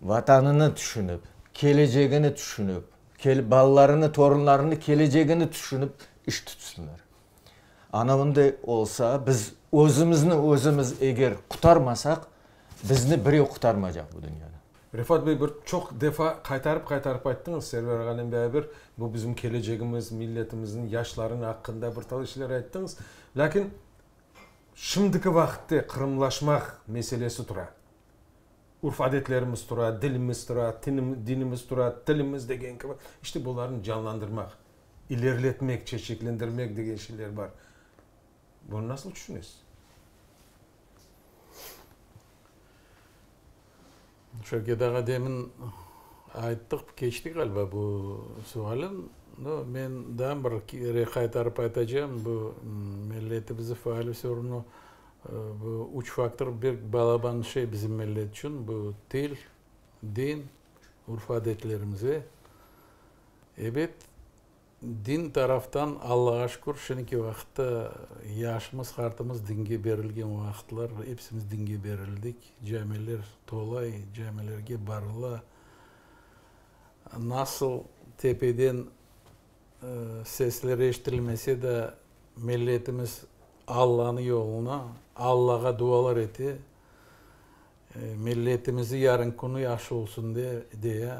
S3: Vatanını tüşünip, kelecegini tüşünip, balalarını, torunlarını kelecegini tüşünip iş tutsınlar. Ana bunday olsa, biz özümizni özümiz eger qutarmasaq, bizni birev qutarmaycaq bu dünyada.
S1: Refat bey, bir çoq defa qaytarıp-qaytarıp ayttıñız, Server ağanen beraber bu bizim kelecegimiz, milletimizniñ, yaşlarınıñ aqqında bir talay şeyler ayttıñız. Lâkin şimdiki vaqıtte qırımlaşmaq meselesi tura. Urf-adetlerimiz tura, dilimiz tura, dinimiz tura, tilimiz degen kibi. İşte bularnı canlandırmaq, ilerletmek, çeçeklendirmek degen şeyler bar. Bunı nasıl tüşünesiz?
S2: Şevket ağa, demin ayttıq, keçti ğaliba bu sualin. No, men daa bir kere qaytarıp aytacağım, bu milletimizi faali sorunu Bu üç faktor bir balaban şey bizim millet içün, bu til, din, urf-adetlerimize. Ebet, din taraftan, Allağa şükür, şimdiki vaqıtta yaşımız, qartımız dinge berilgen vaqıtlar, epsimiz dinge berildik, camiler tolay, camilerge barıla. Nasıl tepeden sesler eşitilmese de, Milletimiz Allanıñ yoluna, Allağa dualar ete, milletimizi yarın künü yahşı olsun deye,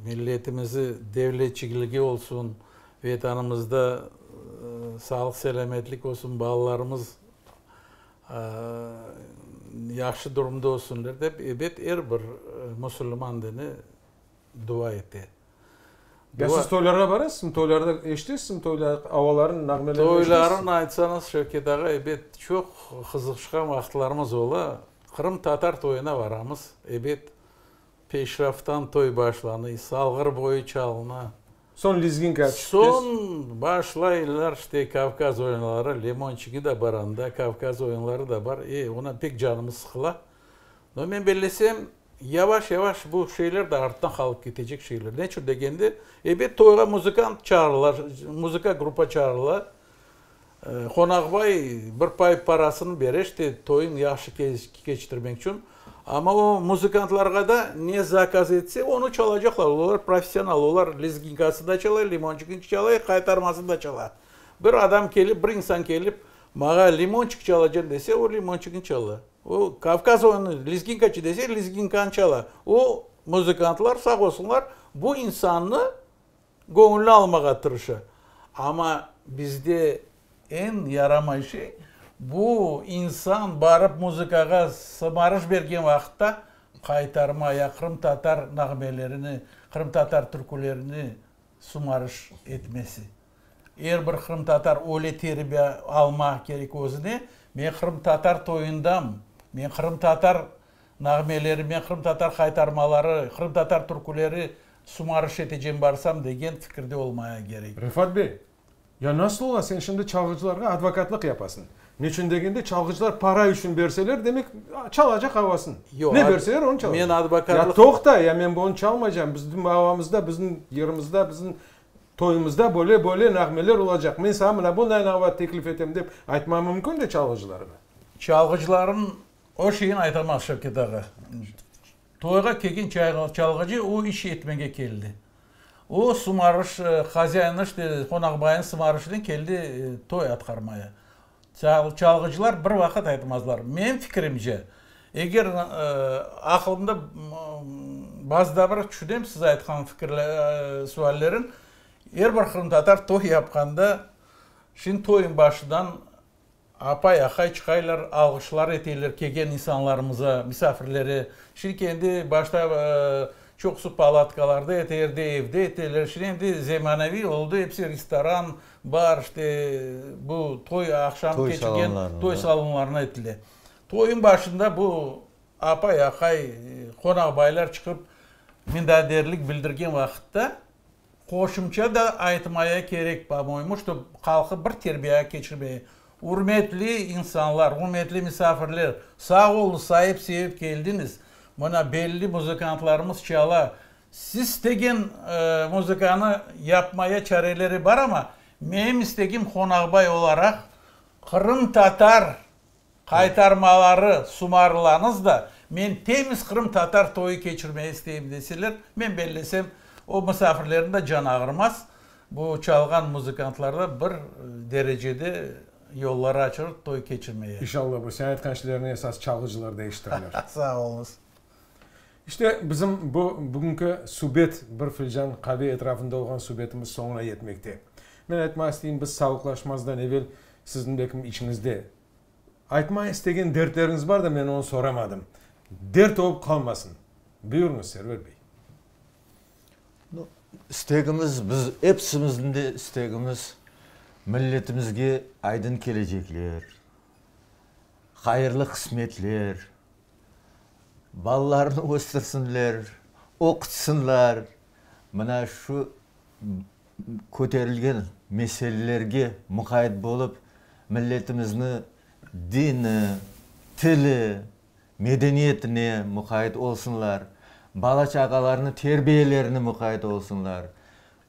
S2: milletimizi devletçikligi olsun, Vetanımızda sağlıq-selâmetlik olsun, balalarımız yahşı durumda olsunlar dep, ebet, er bir musulman dini dua ete.
S1: Ya siz toylarğa barasızmı? Toylarda eşitesizmi toylar avaların, nağmelerini eşitesizmi?
S2: Toyların aytsañız, Şevket ağa, ebet, çoq qızıqışqan vaqıtlarımız ola. Qırımtatar toyuna baramız, ebet, peşraftan toy başlanıy, salğır boyu çalına.
S1: Soñ lezginka çıqıp
S2: Soñ başlaylar, işte, Kavkaz oyunları, Limonçigi de bar anda, Kavkaz oyunları da bar. E, ona pek canımız sıqıla. No, men bellesem, yavaş-yavaş bu şeyler de arttan qalıp ketecek şeyler. Neçün degende, ebet, toyğa muzıkant çağırıla, muzıka gruppa çağırıla. Qonaqbay bir pay parasını bere, işte, toyun yahşı keçtirmek içün. Amma o muzıkantlarğa da ne zakaz etse, onı çalacaqlar. Olar professional, olar lezginkasını da çala, limonçikini çala, qaytarmasını da çala. Bir adam kelip, bir insan kelip, maña limonçik çalacam dese, o limonçikni çala. O, Kavkaz oyunı, lezginkaçı dese, lezginkanı çala. O, muzıkantlar, sağ olsunlar, bu insannı göñlüni almağa tırışa. Amma bizde eñ yaramay şey, bu insan barıp muzıkağa sımarış bergen vaqıtta qaytarma ya qırımtatar nağmelerini, qırımtatar türkülerini sımarış etmesi. Er bir qırımtatar öyle terbiye almaq kerek özüne, men qırımtatar toyundam, men qırımtatar nağmeleri, men qırımtatar qaytarmaları, qırımtatar türküleri sumarış etecem barsam degen fikirde olmaya kerek.
S1: Refat bey, ya nasıl ola, sen şimdi çalğıcılarğa advokatlıq yapasıñ. Neçün degende, çalğıcılar para içün berseler, demek, çalacaq avasın.
S2: Yoq,
S1: Ne berseler, onı çalacaq.
S2: Men advokatlıq.
S1: Ya toqta, ya men bunı çalmaycam, bizim avamızda, bizim yırımızda, bizim Toyumızda böyle, böyle nağmeler olacaq, men saña mına bunday nağma teklif etem dep aytma mümkün de çalğıcılarğa.
S2: Çalğıcıların o şeyini aytamaz Şevket ağa. Toyğa kelgen çalğıcı o iş etmege keldi. O sımarış, hazyayını işte qonaqbayınıñ sımarışınen keldi toy atqarmaya. Çalğıcılar bir vaqıt aytmazlar. Menim fikirimce. Eger aqılımda bazıda bir tüşünem siz aytqan fikirler, suallerin, er bir qırımtatar toy yapqanda, şimdi toyun başından apay, aqay çıqaylar, alğışlar eteyler kelgen insanlarımıza, misafirlere. Şimdi kendi başta çoqusı palatkalarda eterde, evde eteler. Şimdi endi zemaneviy oldı, episi restoran, bar, işte, bu toy aqşam keçirgen toy salonlarında etile. Toyun başında bu apay, aqay, qonaqbaylar çıqıp mindaderlik bildirgen vaqıtta qoşumça da aytmaya kerek, po-moyemu, ştob halqı bir terbiyağa keçirmeye. Ürmetli insanlar, ürmetli misafirler, sağ oluñız, saip sevip keldiñiz. Mına belli muzıkantlarımız çala. Siz istegen muzıkanı yapmaya çareleri bar amma, menim istegim qonaqbay olaraq qırımtatar Qaytarmaları sumarılañız da, men temiz qırımtatar toyu keçirmeye isteyim deseler, men bellesem, o musafirlerniñ de canı ağırmaz, bu çalğan muzıkantlar da bir derecede yolları açılır toy keçirmeye.
S1: İnşallah, bu sen aytqan şeylerni esas çalğıcılar da eşitirler.
S2: Sağ oluñız.
S1: İşte, bizim bu bugünki subet, bir filcan qave etrafında olğan subetimiz soñuna yetmekte. Men aytmaq isteyim, biz sağlıqlaşmazdan evel sizniñ belkim içiñizde aytmaq istegen dertleriñiz bar da, men onı soramadım. Dert olıp qalmasın. Buyurıñız, Server bey.
S3: İstegimiz, biz episimizniñ de istegimiz milletimizge aydın kelecekler, hayırlı qısmetler, Balalarını östürsinler, oqutsınlar. Mına şu köterilgen meselelerge muqayt bolıp, milletimizni dini, tili, medeniyetine muqayt olsunlar, bala-çağalarnı terbiyelerine muqayt olsunlar.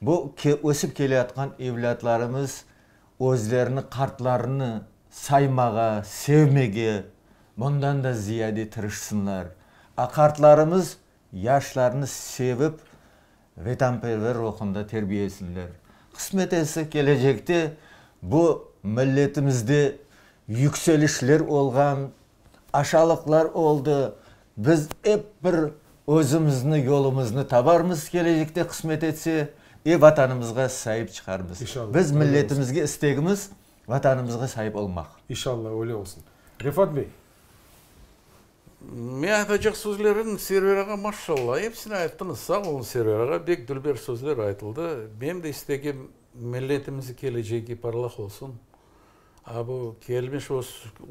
S3: Bu ösip keleyatqan evlâtlarımız özlerini, qartlarını saymağa, sevmege bundan da ziyade tırışsınlar. A qartlarımız yaşlarnı sevip, vetanperver ruhunda terbiyesinler. Qısmet etse, kelecekte bu milletimizde yükselişler olğan, aşalıqlar oldı, biz ep bir özümizni yolumıznı tabarmız kelecekte qısmet etse, e Vatanımızğa saip çıqarmız.
S1: İnşallah,
S3: Biz
S1: öyle olsun.
S3: milletimizge istegimiz Vatanımızğa saip olmaq.
S1: İnşallah, öyle olsun. Refat bey.
S2: Men aytacaq sözlerim, Server ağa, maşallah, episini ayttıñız, sağ oluñ, Server ağa, bek dülber sözler aytıldı. Benim de istegim, milletimizniñ kelecegi parlaq olsun. A bu kelmiş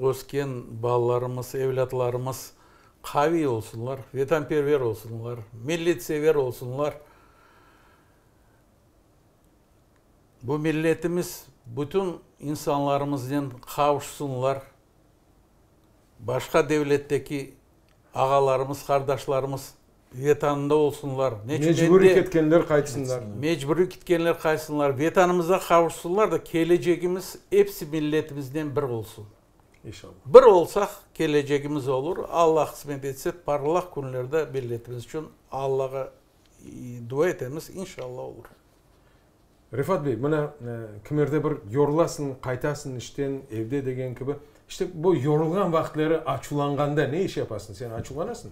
S2: ösken balalarımız, evlâtlarımız qaviy olsunlar, vetanperver olsunlar, milletsever olsunlar. Bu milletimiz bütün insanlarımıznen qavuşsunlar. Başqa devletteki ağalarımız, qardaşlarımız Vetanında olsunlar.
S1: Mecburiy ketkenler qaytsınlar.
S2: Mecburiy ketkenler qaytsınlar. Vetanımıza qavuşsunlar da, kelecegimiz episi milletimiznen bir olsun.
S1: İnşallah.
S2: Bir olsaq, kelecegimiz olur. Alla qısmet etse, parlaq künlerde milletimiz içün Allağa dua etemiz, inşallah olur.
S1: Refat bey, mına, kimerde bir yorulasıñ, qaytasıñ işten, evde degen kibi. İşte, bu yorulğan vaqıtları açuvlanğanda ne iş yapasıñ? Sen açuvlanasıñ?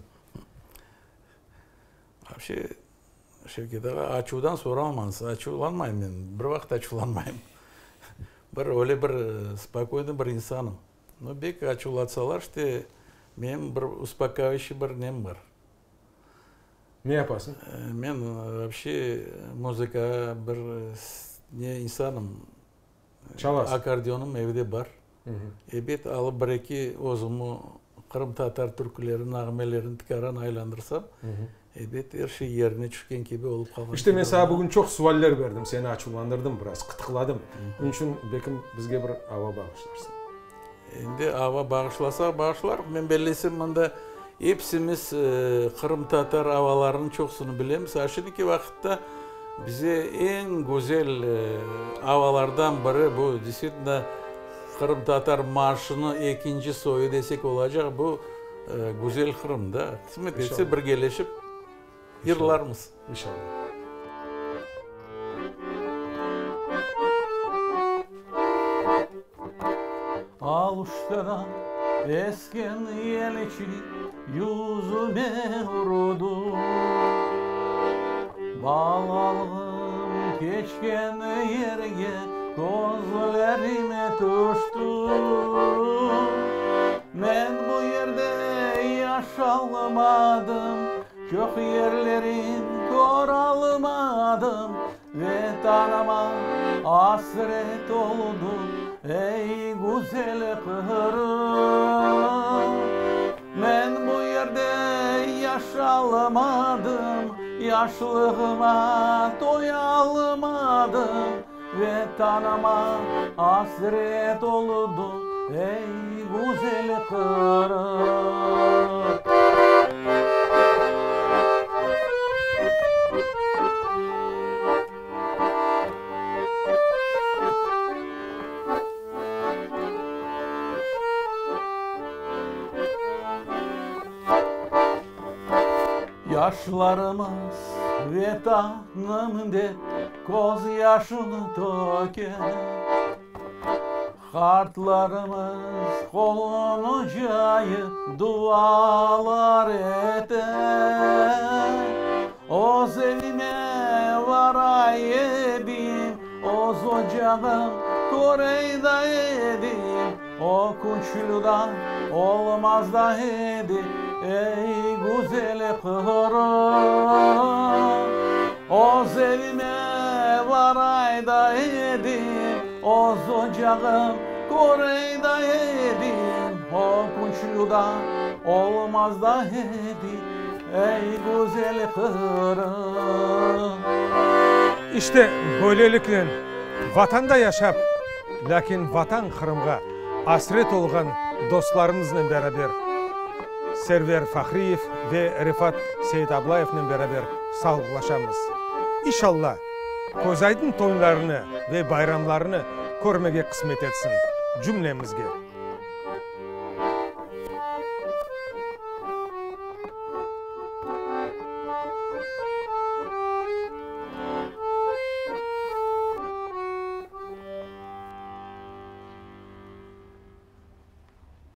S2: Vapşe, Şevket ağa, açuvdan soralmañız. Açuvlanmayım men, bir vaqıt açuvlanmayım. Bir öyle bir spokoynıy bir insanım. No, bek açuvlatsalar, işte, menim bir uspokayıvayushçiy bir nem bar.
S1: Ne yapasıñ?
S2: Men vapşe muzıkağa bir ne insanım.
S1: Çalasıñ.
S2: Akkordeonım evde bar. Ebet, alıp bir-eki özümi qırımtatar türküleri, nağmelerini tikaran aylandırsam, ebet, er şey yerine tüşken kibi olıp qalğan.
S1: İşte, men saña bugün çoq sualler berdim, seni açuvlandırdım biraz, qıtıqladım. Onıñ içün, belkim, bizge bir ava bağışlarsıñ.
S2: Endi ava bağışlasaq, bağışlarıq. Men bellesem, mında epsimiz qırımtatar avalarınıñ çoqusını bilemiz. A şimdiki vaqıtta bize eñ güzel avalardan biri bu, deystvitelno, qırımtatar marşını ekinci soyu desek olacaq, bu Güzel Qırım da. Qısmet etse, birgeleşip yırlarmız.
S1: İnşallah.
S2: Aluştadan. Esken yelçik yüzüme urdı. Balalığım keçken yerge közlerim tüşti. Men bu yerde yaşalmadım, çoq yerlerin köralmadım. Vetanıma asret oldım, ey, güzel Qırım. Men bu yerde yaşalmadım, yaşlığıma toyalmadım. Vetanıma asret oldım, ey, güzel Qırım. Yaşlarımız Vetanım dep közyaşını töker. Qartlarımız qolunı cayıp dualar eter. Öz evime varay edim, öz ocağım körey da edim, o küçlü da olmaz da edi, ey, güzel Qırım. Öz evime varay da edim, öz ocağım körey da edim, o küçlü da olmaz da edi, ey, güzel Qırım.
S1: İşte, böyleliknen, Vatanda yaşap, lâkin Vatan Qırımğa asret olğan dostlarımıznen beraber, Server Fahriyev ve Refat Seytablayevnen beraber sağlıqlaşamız. İnşalla, közaydın toylarını ve bayramlarını körmege qısmet etsin cümlemizge.